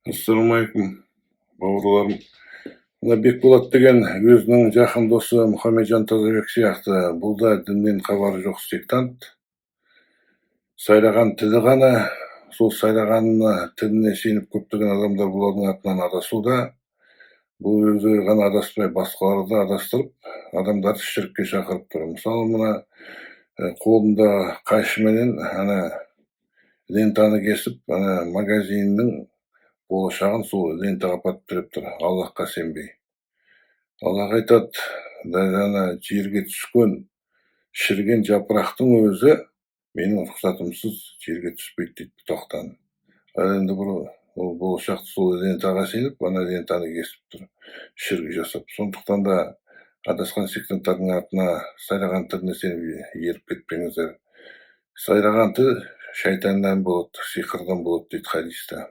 Ассалаумағалейкум, бауырларым! Мына Бекболат деген өзінің жақын досы Мұхамеджан Тазабек сияқты, бұл да діннен хабары жоқ сектант. Сайраған тілі ғана, сол сайрағанына, тіліне сеніп, көптеген адамдар бұлардың артынан адасуда. Бұл өзі ғана адаспай, басқаларды да адастырып, адамдарды шіркке шақырып тұр. Мысалы, мына қолында қайшыменен ана лентаны кесіп, ана магазиннің болашағын сол лентаға апарып тіреп тұр, Аллахқа сенбей. Аллах айтады: даже ана жерге түскен шіріген жапырақтың өзі менің рұқсатымсыз жерге түспейді дейді, бұтақтан. Ал енді бір ол болашақты сол лентаға сеніп, ана лентаны кесіп тұр, шірік жасап. Сондықтан да адасқан сектанттардың артына, сайраған тіліне сеніп, еріп кетпеңіздер. Сайраған тіл шайтаннан болады, сиқырдан болады дейді хадисте.